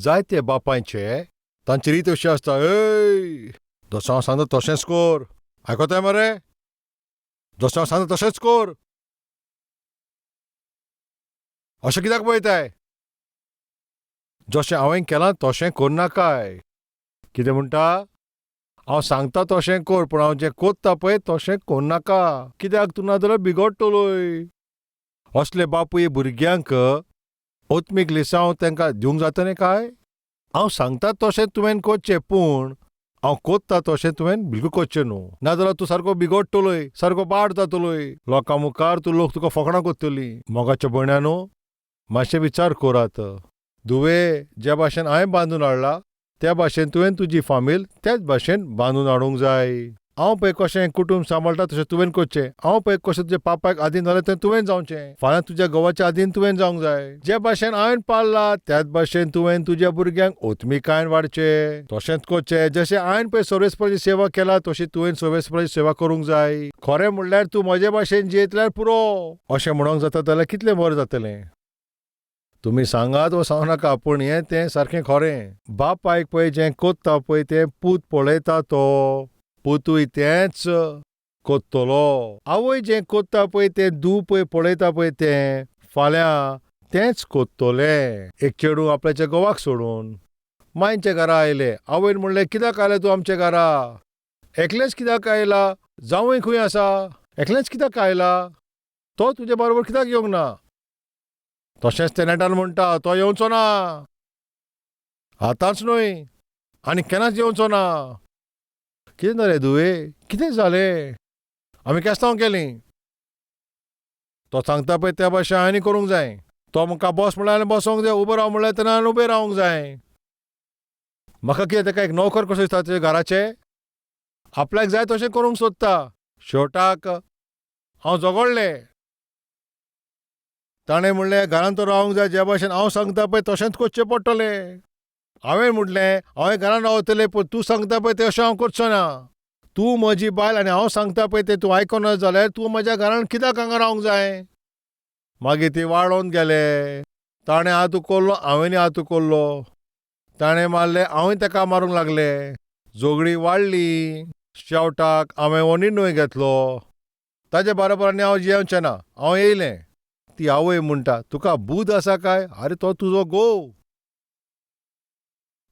जायते बापायचे तांची रीत अशी आसता, ए जशें हांव सांगता तशेंच कर, आयकोताय मरे, जशें हांव सांगता तशेंच कर. अशें कित्याक पळयताय? जशें हांवें केलां तशें करनाकाय. कितें म्हणटा? हांव सांगता तशें कर, पूण हांव जें कोत्ता पळय तशें करनाका, कित्याक तूं नाजाल्यार बिगडटलोय. असले बापूय भुरग्यांक ओत्मीक लिसांव तांकां दिवंक जातलें काय? हांव सांगता तशें तुवें करचें, पूण हांव कोत्ता तशें तुवें बिलकूल करचें न्हू, नाजाल्यार तूं सारको बिगडटलोय, सारको पाड जातलोय, लोकां मुखार तूं लोक तुका फकणां करतली. मोगाच्या भयणानो, मातशें विचार करात. धुवे, ज्या भाशेन हांवें बांदून हाडला त्या भाशेन तुवें तुजी फामील त्याच भाशेन बांदून हाडूंक जाय. हांव पळय कशें कुटूंब सांबाळटा तशें तुवें करचें. हांव पळय कशें तुज्या पापायक आदीन जालें तें तुवें जावचें. फाल्यां तुज्या घोवाच्या आदीन तुवें जावंक जाय. जे भाशेन हांवें पाळ्ळा त्याच भाशेन तुवें तुज्या भुरग्यांक ओतमिकायेन वाडचें. तशेंच करचें जशें हांवें पळय सर्वेस्पराची सेवा केला तशी तुवें सर्वेस्पराची सेवा करूंक जाय. खरें म्हणल्यार तूं म्हजे भाशेन जियेतल्यार पुरो. अशें म्हणूंक जाता जाल्यार कितलें बरें जातलें. तुमी सांगात वो सांगू नाका, पूण हें तें सारकें खरें. बापायक पळय जें कोत्ता पळय तें पूत पळयता, तो पुतूय तेंच कोत्तलो. आवय जें कोत्ता पळय तें धूव पळय पळयता पळय तें फाल्यां तेंच कोत्तलें. एक चेडूं आपल्याच्या घोवाक सोडून मांयच्या घरा आयलें. आवयन म्हणलें, कित्याक आयलें तूं आमच्या घरा? एकलेंच कित्याक आयला? जावंय खंय आसा? एकलेंच कित्याक आयला? तो तुजे बरोबर कित्याक येवंक ना? तशेंच तें नेटान म्हणटा, तो येवचो ना, आतांच न्हय आनी केन्नाच येवचो ना. कितें जालें धुवे? कितें जालें? आमी केस्तांव केलीं. तो सांगता पळय त्या भाशेन हांवें करूंक जाय. तो म्हाका बस म्हणल्यार हांवें बसोंक जाय, उबो राव म्हणल्यार तेन्ना हांवें उबें रावंक जाय. म्हाका कितें ताका एक नोकर कसो दिसता तुज्या घराचे? आपल्याक जाय तशें करूंक सोदता. शेवटाक हांव झगडलें. ताणें म्हणलें, घरांत तो रावंक जाय, ज्या भाशेन हांव सांगता पळय तशेंच करचें पडटलें. हांवें म्हणलें, हांवें घरांत रावतलें, पूण तूं सांगता पळय तें अशें हांव करचो ना. तूं म्हजी बायल आनी हांव सांगता पळय तें तूं आयकना जाल्यार तूं म्हज्या घरांत कित्याक हांगा रावंक जाय? मागीर ती वाळोन गेले. ताणें हात उखल्लो, हांवें हात उखल्लो. ताणें मारलें, हांवूय ताका मारूंक लागलें. झगडी वाडली. शेवटाक हांवें हो निर्णय घेतलो, ताजे बरोबर आनी हांव जियेवचें ना. हांव येयलें. ती आवय म्हणटा, तुका बूद आसा काय? आरे तो तुजो घोव,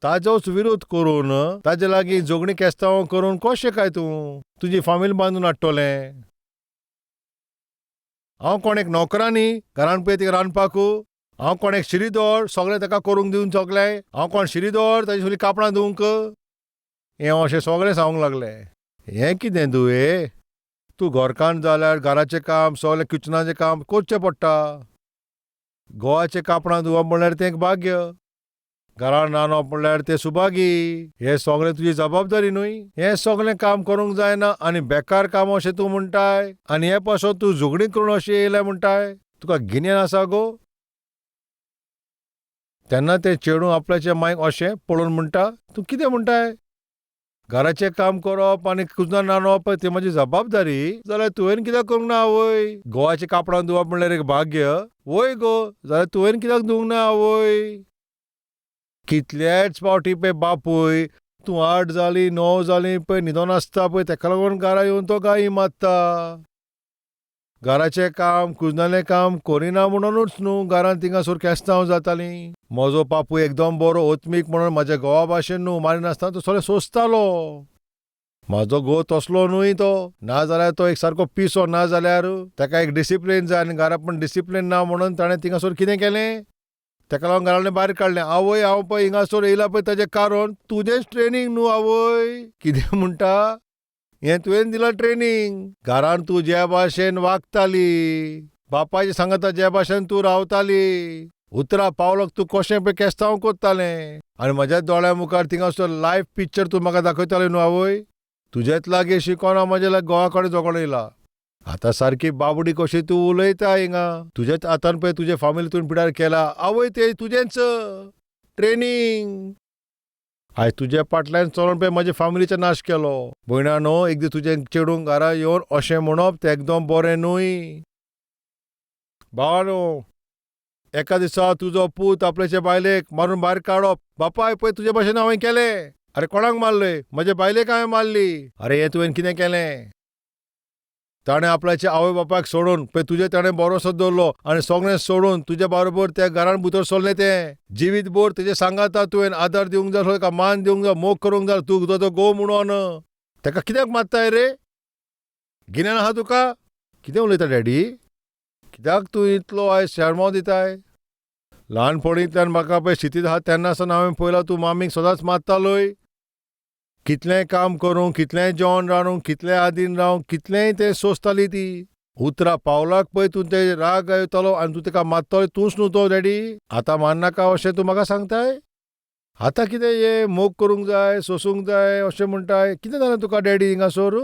ताजोच विरोध करून ताजे लागीं झगडीं केस्तांव करून कशें काय तूं तुजी फामील बांदून हाडटलें? हांव कोण एक नोकरांनी घरान पळय तिका रांदपाकू? हांव कोण एक शिरीदोर सगळें ताका करूंक दिवन सगळें? हांव कोण शिरीदोर ताजे सगळीं कापडां धुवंक? हें अशें सगळें सांगूंक लागलें. हें कितें धुवे? तूं घरकान्न जाल्यार घराचें काम सगळें किचनाचें काम करचें पडटा. घोवाचें कापडां धुवप म्हणल्यार तें एक भाग्य, घरान रांदप म्हणल्यार तें सुभागी. हें सगळें तुजी जबाबदारी न्हय. हें सगळें काम करूंक जायना आनी बेकार काम अशें तूं म्हणटाय, आनी हे पासत तूं झगडीं करून अशें येयलें म्हणटाय. तुका गिन्यान आसा गो? तेन्ना तें चेडूं आपल्याच्या मांयक अशें पळोवन म्हणटा, तूं कितें म्हणटाय? घराचें काम करप आनी कुजनान रांदप ती म्हजी जबाबदारी, जाल्यार तुवें कित्याक करूंक ना आवय? घोवाचीं कापडां धुवप म्हणल्यार एक भाग्य, वय गो, जाल्यार तुवें कित्याक धुवंक ना आवय? कितलेच फावटी पळय बापूय तूं 8 जालीं 9 जालीं पळय न्हिदोन आसता पळय, तेका लागून घरा येवन तो गाळी मारता. घराचें काम कुजनालें काम करिना म्हणूनच न्हू घरांत थिंगासर केस्तांव जातालीं. म्हजो बापूय एकदम बरो ओतमीक म्हणून म्हाज्या घोवा भाशेन न्हू मारिनासतना तो सगळें सोंसतालो. म्हाजो घोव तसलो न्हय तो, नाजाल्यार तो एक सारको पिसो, नाजाल्यार ताका एक डिसिप्लीन जाय आनी घरा पण डिसिप्लीन ना म्हणून ताणें थिंगासर कितें केलें, ताका लागून घरांतल्यान भायर काडलें. आवय हांव पळय हिंगासर येयला पळय ताजें कारण तुजेंच ट्रेनींग न्हू आवय. कितें म्हणटा? हें तुवें दिलां ट्रेनींग. घरान तूं ज्या भाशेन वागताली, बापायचे सांगता ज्या भाशेन तूं रावताली, उतरा पावलाक तूं कशें पळय केस्तांव करतालें, आनी म्हज्या दोळ्या मुखार थिंगासर लायव्ह पिक्चर तूं म्हाका दाखयतालें न्हू आवय. तुजेच लागीं शिकोन हांव म्हज्या घोवा कडेन झगडो येयला. आतां सारकी बाबडी कशी तूं उलयता हिंगा. तुजेच हातान पळय तुजे फामिली तुवें पिड्यार केला. आवय तें तुजेंच ट्रेनींग. आयज तुज्या फाटल्यान चलोन पळय म्हज्या फामिलीचो नाश केलो. भयणानो, एक दीस तुजें चेडूंक घरा येवन अशें म्हणप तें एकदम बरें न्हय. भावानो, एका दिसा तुजो पूत आपल्याचे बायलेक मारून भायर काडप, बापाय पळय तुजे भाशेन हांवें केलें. अरे कोणाक मारलय? म्हजे बायलेक हांवें मारली. अरे हें तुवें कितें केलें? ताणें आपल्याच्या आवय बापायक सोडून पळय तुजें ताणें भरोसो दवरलो आनी सगळें सोडून तुजे बरोबर त्या घरान भितर सरलें तें. जिवीत भर तेजे सांगाता तुवें आदार दिवंक जाय आसलो, ताका मान दिवंक जाय, मोग करूंक जाय, तूं तुजो घोव म्हणून ताका कित्याक मारताय रे? गिन्यान आहा तुका? कितें उलयता डॅडी? कित्याक तूं इतलो आयज शेरमांव दिताय? ल्हानपणींतल्यान म्हाका पळय शितीद आहा तेन्ना सावन हांवें पळयलां तूं मामीक सदांच मारतालोय. कितलेंय काम करूंक, कितलेंय जेवण रांदूंक, कितलेंय आदीन रावंक, कितलेंय तें सोंसताली ती. उतरां पावलाक पळय तूं ते राग येतालो आनी तूं ताका मारतालो. तूंच न्हू तो डॅडी? आतां मारनाका अशें तूं म्हाका सांगताय? आतां कितें हें मोग करूंक जाय, सोंसूंक जाय अशें म्हणटाय? कितें जालें तुका डॅडी हिंगासोर?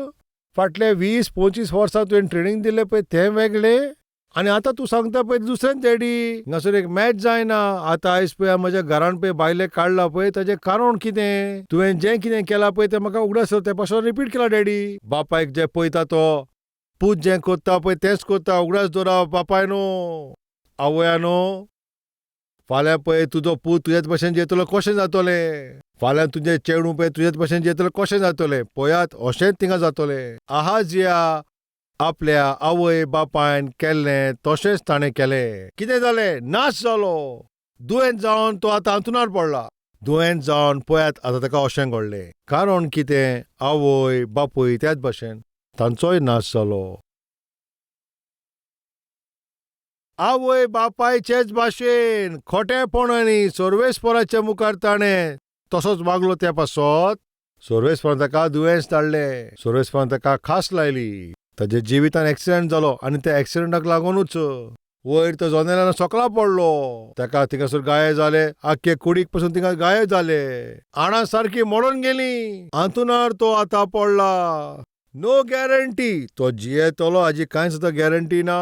फाटले 20-25 वर्सां तुवें ट्रेनींग दिलें पळय तें वेगळें आनी आतां तूं सांगता पळय दुसरेंच डॅडी. हिंगासर एक मॅच जायना. आतां आयज पळय म्हज्या घरान पळय बायलेक काडला पळय ताजें कारण कितें? तुवें जें कितें केलां पळय तें म्हाका उगडास जाता, तें पासून रिपीट केलां डॅडी. बापायक जें पळयता तो पूत जें करता पळय तेंच करता. उगडास दवरा बापायनो, आवयानो, फाल्यां पळय तुजो पूत तुजेच भशेन जियेतलो कशें जातलें? फाल्यां तुजें चेडूं पळय तुजेच भशेन जियेतलें कशें जातलें? पळयात अशेंच थिंगा जातलें. आहाजिया आपल्या आवय बापायन केल्लें तशेंच ताणें केलें. कितें जालें? नाश जालो. दुयेंत जावन तो आतां अंतुणार पडला. दुयेंत जावन पळयात आतां ताका अशें घडलें. कारण कितें? आवय बापूय त्याच भशेन तांचोय नाश जालो. आवय बापायचेच भाशेन खोटेपणांनी सर्वेस्पराच्या मुखार ताणें तसोच वागलो. त्या पासत सर्वेस्परान ताका दुयेंस धाडलें, सर्वेस्परान ताका खास लायली. ताज्या जिवितान एक्सिडंट जालो आनी त्या एक्सिडंटाक लागुनूच वयर तो जनेलान सकला पडलो. ताका थिंगासर गाये जाले, आख्खे कुडीक पसून थिंगा गाये जाले, आणा सारकी मोडून गेली. आंतुणार तो आतां पडला. नो गॅरंटी तो जियेतलो हाजी कांय सुद्दां गॅरंटी ना.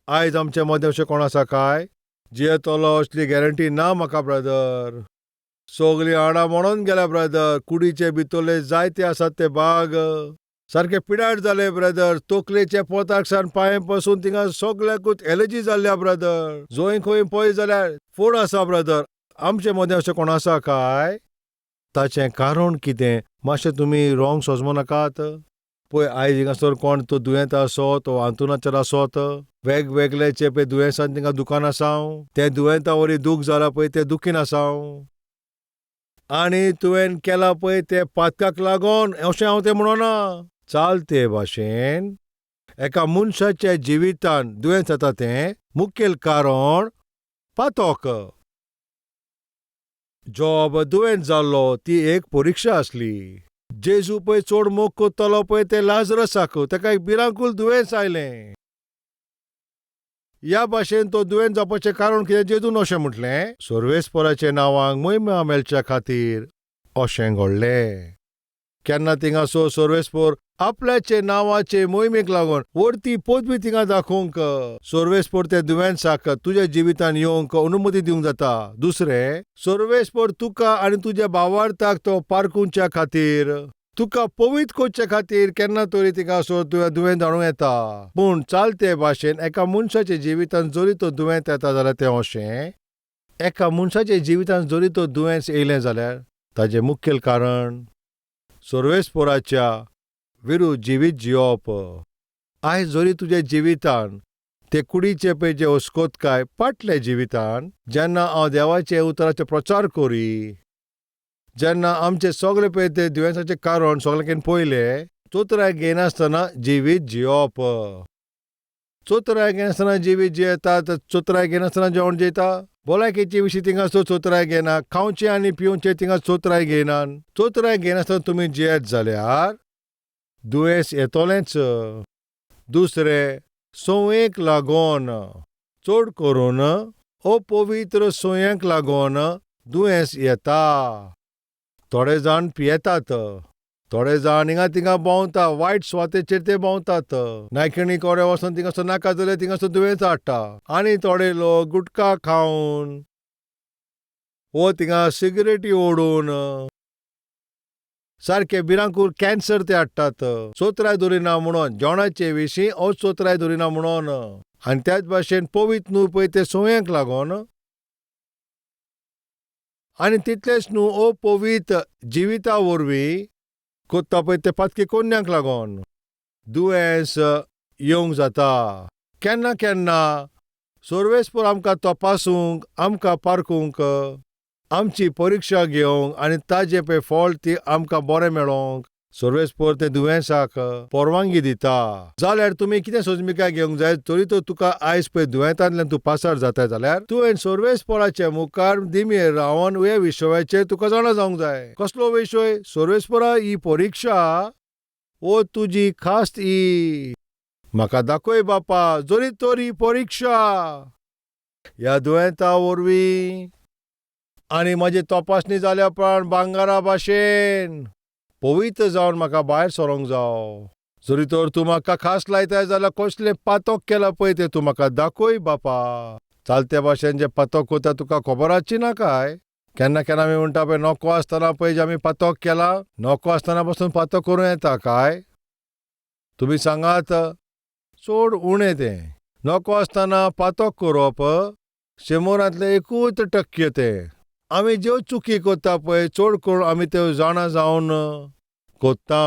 आयज आमचे मदें अशें कोण आसा काय जियेतलो असली गॅरंटी ना म्हाका ब्रदर. सगळीं हाडां मोडून गेल्या ब्रदर. कुडीचे भितरले जायते आसात ते भाग सारके पिड्यार जाले ब्रदर. तकलेचे पोताक सावन पांये पसून थिंगा सगळ्याकूच एलर्जी जाल्ल्या ब्रदर. जंय खंय पळय जाल्यार फोड आसा ब्रदर. आमचे मदें अशें कोण आसा काय? ताचें कारण कितें? मातशें तुमी रोंग सोजमो नाकात. पळय आयज हिंगासर कोण तो दुयेंत आसत, तो आंतुनाचेर आसत, वेगवेगळेचे पळय दुयेंसान थिंगा दुकान आसा. तें दुयेंता वरी दूख जाला पळय तें दुखीन आसा आनी तुवें केलां पळय तें पातकाक लागून अशें हांव तें म्हणना. चालते भाशेन एका मनशाच्या जिवितान दुयेंस जाता तें मुखेल कारण पातक. जॉब दुयेंत जाल्लो ती एक परिक्षा आसली. जेजू पळय चड मोग करतालो पळय तें लाजरसाक, ताका एक भिरांकूळ दुयेंस आयलें. ह्या भाशेन तो दुयेंत जावपाचें कारण कितें? जेजून अशें म्हटलें, सर्वेस्पराच्या नांवांक महिमा मेळच्या खातीर अशें घडलें. केन्ना थिंगासर सर्वेस्पर आपल्याचे नांवाचे मोहिमेक लागून वरती पदवी थिंगा दाखोवंक सर्वेस्पर ते दुयेंसाक तुज्या जिवितान येवंक अनुमती दिवंक जाता. दुसरें, सर्वेस्पर तुका आनी तुज्या भावार्थाक तो पारखुच्या खातीर, तुका पवित्र करचे खातीर केन्ना तरी थिंगासर तुवें दुयेंत धाडूं येता. पूण चालते भाशेन एका मनशाच्या जिवितान जरी तो दुयेंत येता जाल्यार तें अशें, एका मनशाच्या जिवितान जरी तो दुयेंस येयलें जाल्यार ताजें मुखेल कारण सर्वेस्पराच्या विरुद्ध जिवीत जियोवप. आयज जरी तुज्या जिवितान ते कुडीचे पळय जे अस्कोतकाय पाटल्या जिवितान जेन्ना हांव देवाचे उतराचो प्रचार करी, जेन्ना आमचे सगळे पळय ते दुयेंसाचें कारण सगळ्यान पयलें चोत्राय घेयनासतना जिवीत जियोवप. चोत्राय घेयनासतना जिवीत जियेतात, चोत्राय घेयनासतना जेवण जेयता. भलायकेचे विशीं थिंगासर चोत्राय घेयना, खावचें आनी पिवचें थिंगा चोत्राय घेयनात. चोत्राय घेयनासतना तुमी जियेत जाल्यार दुयेंस येतलेंच. दुसरें, संवयेक लागून, चड करून अपवित्र संवयेक लागून दुयेंस येता. थोडे जाण पियेतात, थोडे जाण हिंगा थिंगा भोंवता, वायट सुवातेचेर ते भोंवतात. नायकिणी कोडे वचोन थिंगासर नाका जाल्यार थिंगासर दुयेंस हाडटा. आनी थोडे लोक गुटखा खावन वो थिंगा सिगरेटी ओडून सारके भिरांकूळ कॅन्सर ते हाडटात. चोत्राय दवरिना म्हणून जेवणाचे विशीं चोत्राय दवरिना म्हणून. आनी त्याच भाशेन पवित्र न्हू पळय ते संवयांक लागून आनी तितलेंच न्हू अपवित्र जिविता वरवीं कोत्ता पळय ते पातकी कोन्यांक लागून दुयेंस येवंक जाता. केन्ना केन्ना सर्वेस्पर आमकां तपासूंक, आमकां पारखूंक, आमची परिक्षा घेवंक आनी ताजें पळय फळ ती आमकां बरें मेळोंक सर्वेस्पर ते दुयेंसाक परवानगी दिता. जाल्यार तुमी कितें सोजमिकाय घेवंक जाय? तरी तर तुका आयज पळय दुयेंतांतल्यान तूं पासार जाताय जाल्यार तुवें सर्वेस्पराच्या मुखार दिमेर रावन हे विशयाचेर तुका जाणा जावंक जाय. कसलो विशय? सर्वेस्परा ही परिक्षा ओ तुजी खास ही म्हाका दाखय बापा, जरी तर ही परिक्षा ह्या दुयेंता वरवीं आनी म्हजी तपासणी जाल्या उपरांत भांगरा भाशेन पवित्र जावन म्हाका भायर सरोंक जाव. जरी तर तूं म्हाका खास लायताय जाल्यार कसलें पातक केलां पळय तें तूं म्हाका दाखय बापा. चालते भाशेन जें पातक कोता तुका खबर आसची ना काय? केन्ना केन्ना आमी म्हणटा पळय नको आसतना पळय जें आमी पातक केलां, नको आसतना पसून पातक करूं येता काय? तुमी सांगात, चड उणें तें. नको आसतना पातक करप शंबरांतलें एकूच टक्के तें. आमी ज्यो चुकी करता पळय चड करून आमी त्यो जाणा जावन कोत्ता.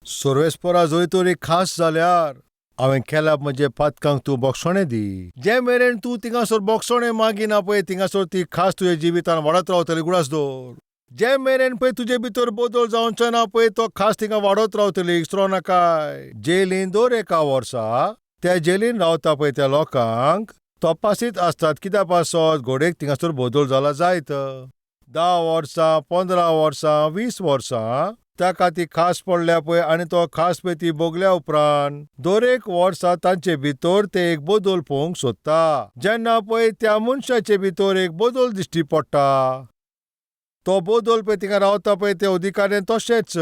सर्वेस्परा जंय तरी खास जाल्यार हांवें केल्या म्हजे पातकांक तूं बक्षणें दी. जे मेरेन तूं थिंगासर बक्षणें मागिना पळय थिंगासर ती खास तुज्या जिवितान वाडत रावतली. गुडास दवर. जे मेरेन पळय तुजे भितर बदल जावचो ना पळय तो खास थिंगा वाडत रावतली. इसरो नाकाय. जेलीन दर एका वर्सा त्या जेलीन रावता पळय त्या लोकांक तपासीत आसतात कित्या पासत घोडेक थिंगासर बदल जाला जायत. 10 वर्सां, 15 वर्सां, 20 वर्सां ताका ती खास पडल्या पळय आनी तो खास पळय ती भोगल्या उपरांत दर एक वर्सा तांचे भितर ते एक बदल पळोवंक सोदता. जेन्ना पळय त्या मनशाचे भितर एक बदल दिश्टी पडटा तो बदल पळय थिंगा रावता पळय ते अधिकाऱ्यान तशेंच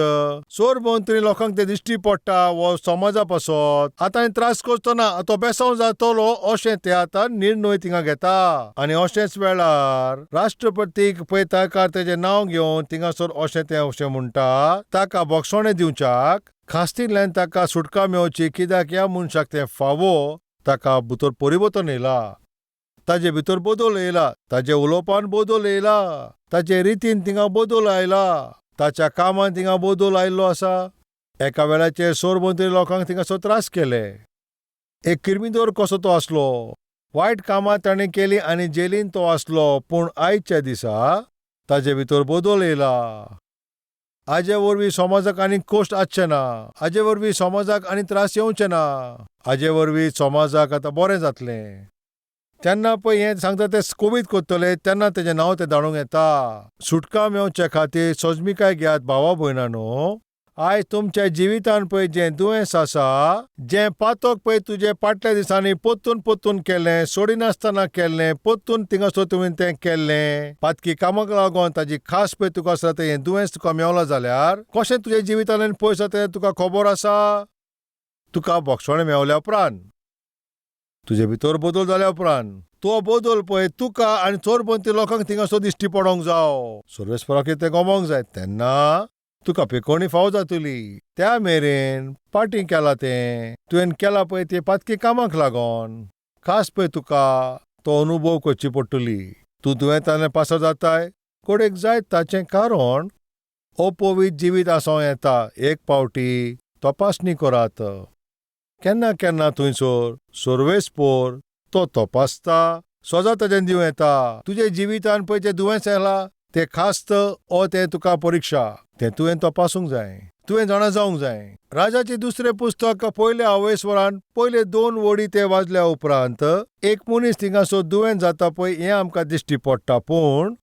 सरभोंवतणी लोकांक ते दिश्टी पडटा वो समाजा पासत आतां त्रास करचो ना, तो बेसांव जातलो अशें ते आतां निर्णय थिंगा घेता. आनी अशेंच वेळार राष्ट्रपतीक पळय ताका तेजें नांव घेवन थिंगासर अशें तें अशें म्हणटा ताका बक्षणें दिवच्याक, खास्तींतल्यान ताका सुटका मेळची कित्याक ह्या मनशाक तें फावो, ताका भितर परिवर्तन येयला, ताजे भितर बदल येयला, ताजे उलोवपान बदल येयला, ताचे रितीन थिंगा बदल आयला, ताच्या कामान थिंगा बदल आयिल्लो आसा. एका वेळाचेर सरभोंवतणी लोकांक थिंगासर त्रास केले. एक किर्मिदोर कसो तो आसलो, वायट कामां ताणें केलीं आनी जेलीन तो आसलो, पूण आयच्या दिसा ताजे भितर बदल येयला. हाजे वरवीं समाजाक आनी कश्ट आसचे ना, हाजे वरवीं समाजाक आनी त्रास येवचे ना, हाजे वरवीं समाजाक आतां बरें जातलें. तेन्ना पळय हें सांगता ते कोवीत करतले तेन्ना तेजें नांव तें धाडूंक येता. सुटका मेवचे खातीर सोजमिकाय घेयात भावा भयणांनो. आयज तुमच्या जिवितान पळय जें दुयेंस आसा, जें पातक पळय तुजें फाटल्या दिसांनी पोत्तून पोत्तून केल्लें, सोडिनासतना केल्लें, पोत्तून थिंगासर तुवें तें केल्लें, पातकी कामाक लागून ताजी खास पळय तुका आसा तें हें दुयेंस तुका मेवलां जाल्यार कशें तुज्या जिवितांतल्यान पयस जाता तें तुका खबर आसा? तुका बक्षणें मेवल्या उपरांत, तुजे भितर बदल जाल्या उपरांत तो बदल पळय तुका आनी चोरपंथी लोकांक थिंगासर दिश्टी पडोंक जाव, सर्वेस्पराक तें गमोंक जाय, तेन्ना तुका पिकोवणी फावो जातली. त्या मेरेन पाटी केलां तें तुवें केलां पळय तें पातकी कामाक लागोन खास पळय तुका तो अनुभव करची पडटली. तूं दुयेंतांतल्यान पासार जाताय कोडेक जायत ताचें कारण अपवीत जिवीत आसूं येता. एक पावटी तपासणी करात. केन्ना केन्ना थंयसर सर्वेस्पोर तो तपासता, सजा ताजें दिवं येता. तुजे जिवितान पळय तें दुयेंस येयलां तें खास्त ओ तें तुका परिक्षा, तें तुवें तपासूंक जाय, तुवें जाणा जावंक जाय. राजाचें दुसरें पुस्तक पयल्या अवेस्वरान पयले 2 वडी ते वाजल्या उपरांत एक मनीस थिंगासर दुयेंत जाता पळय हें आमकां दिश्टी पडटा, पूण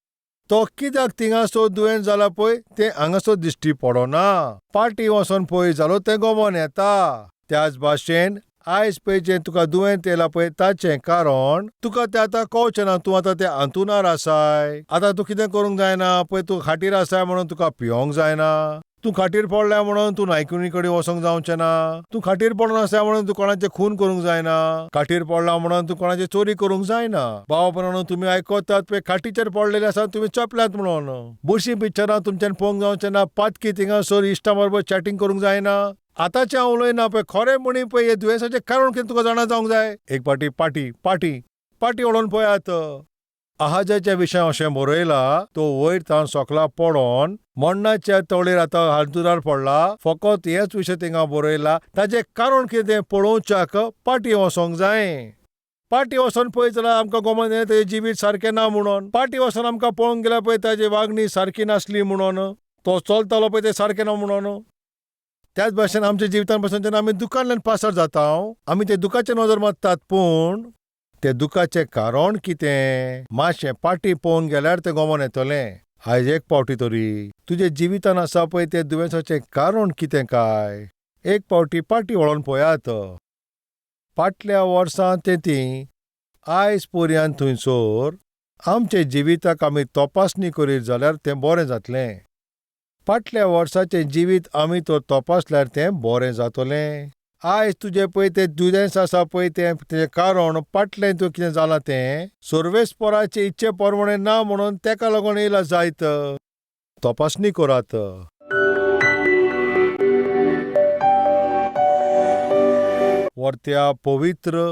तो कित्याक थिंगासर दुयेंत जाला पळय तें हांगासर दिश्टी पडना. पाटी वचोन पळय जालो तें गमोन येता. त्याच भाशेन आयज पळय जें तुका दुयेंत येयलां पळय ताचें कारण तुका तें आतां कळचें ना. तूं आतां तें अंतुणार आसाय, आतां तूं कितें करूंक जायना पळय, तूं खाटीर आसाय म्हणून तुका पियोंक जायना, तूं खाटीर पडल्या म्हणून तूं नायकुणी कडेन वचोंक जावचें ना, तूं खाटीर पडून आसा म्हणून तूं कोणाचें खून करूंक जायना, खाटीर पडला म्हणून तूं कोणाची चोरी करूंक जायना. भाव भयणांनो तुमी आयकतात पळय खाटीचेर पडलेले आसा तुमी चपल्यात म्हणून, बुरशीं पिक्चरां तुमच्यान पळोवंक जावचें ना, पातकी थिंगासर इश्टा बरोबर चॅटींग करूंक जायना. आतांचें हांव उलयना पळय, खरें म्हणी पळय हें दुयेंसाचें कारण कितें तुका जाणा जावंक जाय. एक पाटी पाटी पाटी पाटी वळोवन पळयात. आहाजाच्या विशयान अशें बरयलां, तो वयर तावन सोकला पडोन मरणाच्या तळेर आतां हांतुणार पडला. फकत हेच विशय थिंगा बरयला. ताचें कारण कितें तें पळोवच्याक पाटी वचोंक जाय. पाटी वचोन पळयत जाल्यार आमकां गोमोन येता तेजें जिवीत सारकें ना म्हणून. पाटी वचोन आमकां पळोवंक गेल्यार पळय ताजी वागणी सारकी नासली म्हणून, तो चलतालो पळय तें सारकें ना म्हणून. त्याच भाशेन आमच्या जिवितान पासून जेन्ना आमी दुकांतल्यान पासार जाता, आमी ते दुखाचेर नदर मारतात, पूण ते दुखाचें कारण कितें मातशें पाटी पळोवंक गेल्यार तें गोमोन येतलें. आयज एक पावटी तरी तुजे जिवितान आसा पळय तें दुयेंसाचें कारण कितें काय एक पावटी पाटी वळोवन पळयात. फाटल्या वर्सां ते ती आयज पर्यंत थंयसर आमच्या जिविताक आमी तपासणी करीत जाल्यार तें बरें जातलें. फाटल्या वर्साचें जिवीत आमी तर तपासल्यार तें बरें जातलें. आयज तुजें पळय तें दुयेंस आसा पळय तें तेजें कारण फाटलें तूं कितें जालां तें सर्वेस्पराचे इच्छे प्रमाणें ना म्हणून तेका लागून येयला जायत. तपासणी करात. वर्त्या पवित्र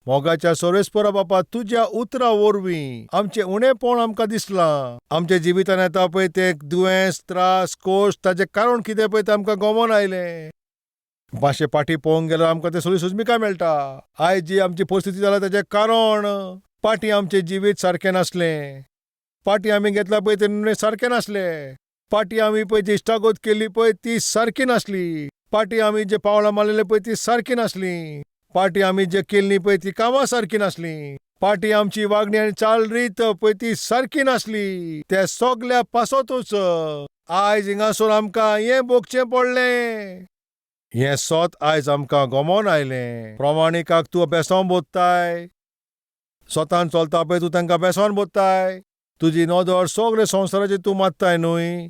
मोगाच्या सर्वेस्परा बापा, तुज्या उतरां वरवीं आमचें उणेपण आमकां दिसलां. आमच्या जिवितान येता पळय तें दुयेंस, त्रास, कोश, ताचें कारण कितें पळय तें आमकां गोमोन आयलें. मातशें पाटी पळोवंक गेल्यार आमकां तें सगळी सोजमिकाय मेळटा. आयज जी आमची परिस्थिती जाला ताचें कारण पाटी आमचें जिवीत सारकें नासलें. पाटी आमी घेतला पळय ते निर्णय सारके नासले. पाटी आमी पळय जी इश्टागत केल्ली पळय ती सारकी नासली. पाटी आमी जे पावलां मारलेले पळय ती सारकी नासली. पाटी आमी जे केल्ली पळय ती कामां सारकी नासली. पाटी आमची वागणी आनी चाल रीत पळय ती सारकी नासली. त्या सगल्या पासतूच आयज हिंगासर आमकां हें भोगचें पडलें. हें सोत आयज आमकां गमोन आयलें. प्रमाणिकाक तूं बेसोन बोत्ताय, स्वतान चलता पळय तूं तांकां बेसोन बोत्ताय. तुजी नदर सगळे संवसाराचेर तूं मात्ताय न्हय.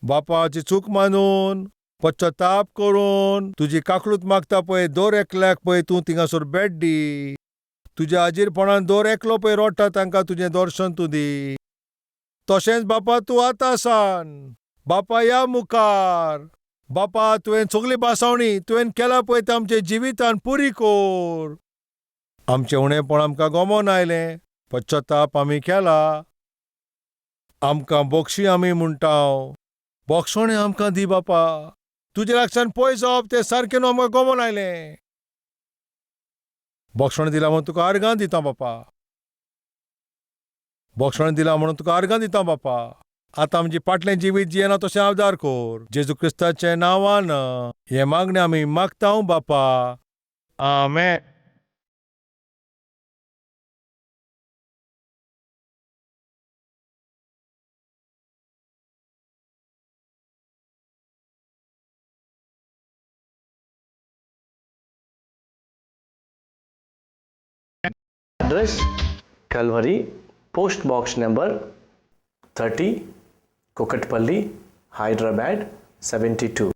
बापाची चूक मानून पश्चाताप करून तुजी काकलूत मागता पळय दर एकल्याक पळय तूं थिंगासर भेट दी. तुज्या हाजीरपणान दर एकलो पळय रडटा तांकां तुजें दर्शन तूं दी. तशेंच बापा तूं आतां सान बापा ह्या मुखार बापा तुवें सगली बासावणी तुवें केला पळय तें आमच्या जिवितान पुरी कोर. आमचें उणेपण आमकां गोमोन आयलें, पश्चाताप आमी केला, आमकां बोक्षी आमी म्हणटा, बोक्षणें आमकां दी बापा. तुज्या लागच्यान पयस जावप तें सारकें न्हू आमकां गोमोन आयलें. बोक्षण दिलां म्हणून तुका आर्गां दिता बापा. बोक्षण दिलां म्हणून तुका आर्गां दिता बापा. आतां आमचें फाटलें जिवीत जियेना तशें आदार कोर. जेजू क्रिस्ताच्या नांवान हें मागणें आमी मागता बापा, आमेन. Address Calvary, Post Box number 30, Kukatpally, Hyderabad 72.